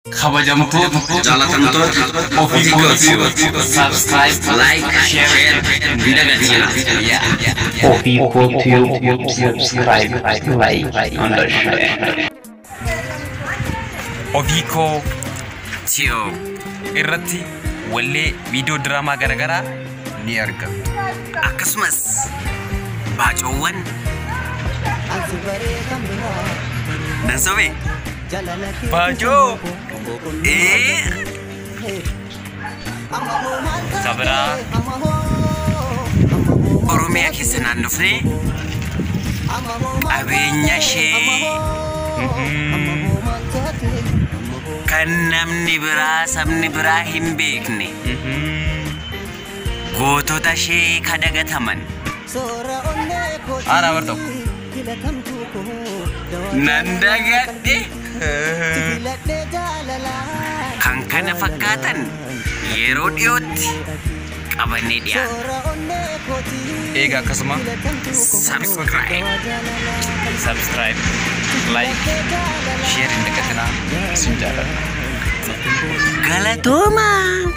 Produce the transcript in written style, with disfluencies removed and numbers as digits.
Kabajamtoota, jaalatamtoota Ofiikoo Ofiikoo subscribe, like, share hin dagatinaa. Ofiikoo Tube, subscribe, like and share. Ofiikoo Tube irratti wallee, viidiyoo, diraamaa garaagaraa ni argama. Akkasumas baacoowwan nan sobe. Baacoo ee Sabiraa Oromiyaa keessa naannofnee qabeenya ishee kan namni biraa, sabni biraa hin beekne, gootota ishee kadagataman Aanaa bar tokko. Nan dagadhe, kan kana fakkaatan yeroo dhiyootti qabannee dhiyaanna. Eega akkasuma Subscribe. Subscribe, like, share hin dagatinaa. Isin jaalladha. Galatoomaa.